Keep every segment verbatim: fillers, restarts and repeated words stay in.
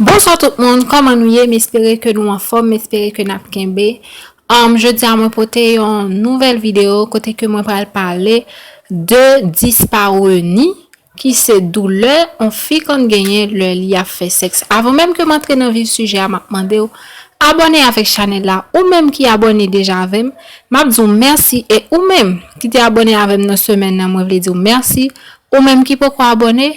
Bonswa tout moun, kòman nou ye? M espere ke nou anfòm, m espere ke n ap kenbe. Um, jodi a mwen pote yon nouvèl videyo kote ke mwen pral pale de disparoni, ki se doulè yon fi konn genyen lè li ap fè sèks. Avan menm ke m antre nan vif sijè a, m ap mande w abòne avèk chanèl la. Ou menm ki abòne deja avè m, m ap di w mèsi. E ou menm ki te abòne avè m nan semèn nan, mwen vle di w mèsi. Ou menm ki poko abòne,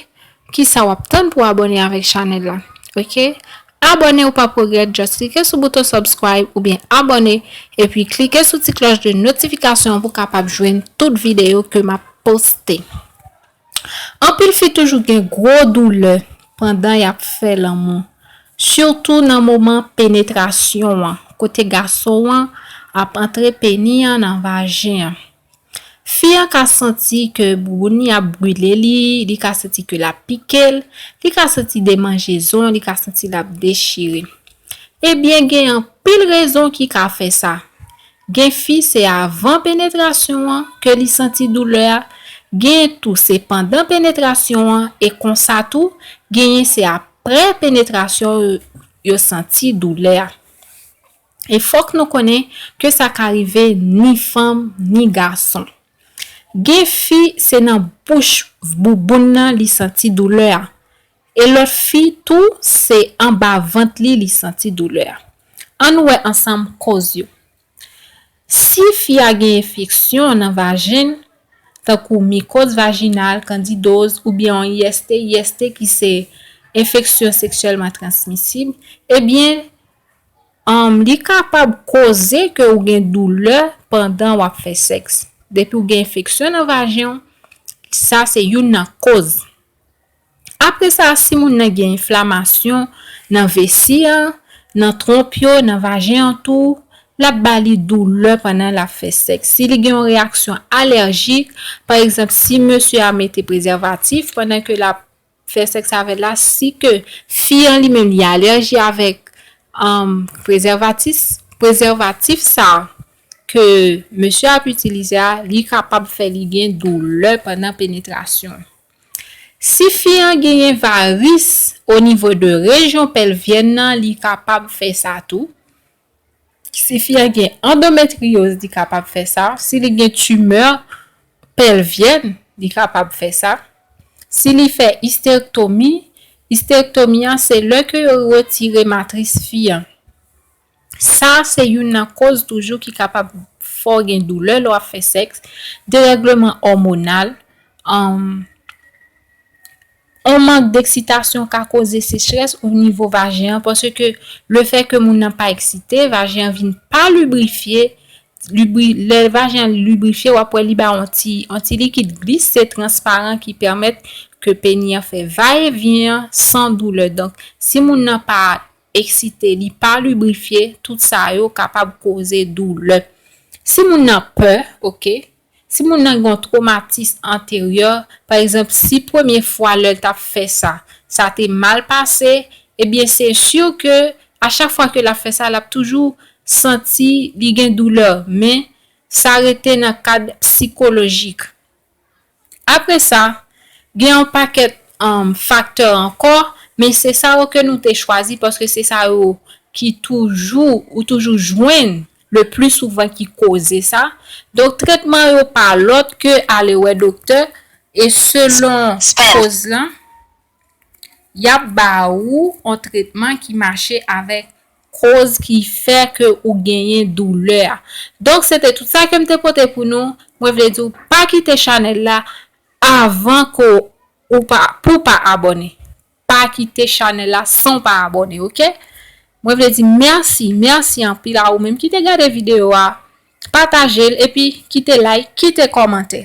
kisa w ap tann pou abòne avèk chanèl la? Oke? Abòne, ou p ap regrèt, just klike sou bouton subscribe oubyen abòne, epi klike sou ti klòch de notifikasyon pou w kapab jwenn tout videyo ke m ap poste. Anpil fi toujou gen gwo doulè pandan y ap fè lanmou, sitou nan moman penetrasyon an, kote gason an ap antre peni an nan vajen an. Fi an ka santi ke bouboun li ap brile li, li ka santi ke l ap pike l, li ka santi demanjezon, li ka santi l ap dechire. Ebyen, gen anpil rezon ki ka fè sa. Gen fi, se avan penetrasyon an ke li santi doulè a, gen tou, se pandan penetrasyon an, e konsa tou, genyen se apre penetrasyon yo, yo santi doulè a. E fòk nou konnen ke sa ka rive ni fanm, ni gason. Gen fi, se nan bouch bouboun nan li santi doulè a. E lòt fi tou, se anba vant li li santi doulè a. Ann wè ansanm koz yo. Si fi a gen enfeksyon nan vajen, tankou mikoz vajinal, kandidoz, oubyen yon I S T, I S T ki se enfeksyon seksyèlman transmisib, ebyen, um, li kapab koze ke w gen doulè pandan w ap fè sèks. Depi w gen enfeksyon nan vajen w, sa se youn nan koz. Apre sa, si moun nan gen enflamasyon nan vesi a, nan twonp yo, nan vajen an tou, l ap ba li doulè pandan l ap fè sèks. Si li gen yon reyaksyon alèjik, pa egzanp, si mesye a mete prezèvatif pandan ke l ap fè sèks avè l la, si ke fi an li menm li alèji avèk, um, prezèvatif, prezèvatif sa ke mesye a ap itilize a, li kapab fè li gen doulè pandan penetrasyon. Si fi an genyen varis o nivo de rejyon pèlvyèn nan, li kapab fè sa tou. Si fi an gen andometriyoz, li kapab fè sa. Si li gen timè pèlvyèn, li kapab fè sa. Si li fè isterektomi, isterektomi an se lè ke yo retire matris fi an. Sa se youn nan koz toujou ki kapab fè w gen doulè lè w ap fè sèks, derègleman òmonal, um, yon mank deksitasyon ka koze sechrès o nivo vajen an, paske lefètke moun nan pa eksite, vajen an vin pa librifye, libri-, lè vajen an librifye, w ap wè li ba yon ti, yon ti likid glis, se transparan ki pèmèt ke peni an fè vayevyen an san doulè. Donk, si moun nan pa eksite, li pa librifye, tout sa yo kapab koze doulè. Si moun nan pè, oke, si moun nan gen yon twomatis anteryè, pa egzanp, si premye fwa lè l t ap fè sa, sa te mal pase, ebyen, se si ke a chak fwa ke l ap fè sa, l ap toujou santi li gen doulè, men sa rete nan kad sikolojik. Apre sa, gen yon pakèt, um, faktè ankò, men se sa yo ke nou te chwazi paske se sa yo ki toujou, ou toujou jwenn le pli souvan ki koze sa. Donk, tretman yo pa lòt ke ale wè doktè e selon koz lan, y ap ba ou yon tretman ki mache avèk koz ki fè ke ou genyen doulè a. Donk, se te tout sa ke m te pote pou nou. Mwen vle di w, pa kite chanèl la avan ke ou pa, pou w pa abòne. Pa kite chanèl la san w pa abòne, oke? Mwen vle di mèsi, mèsi anpil a ou menm ki te gade videyo a. Pataje l, epi kite like, kite kòmantè.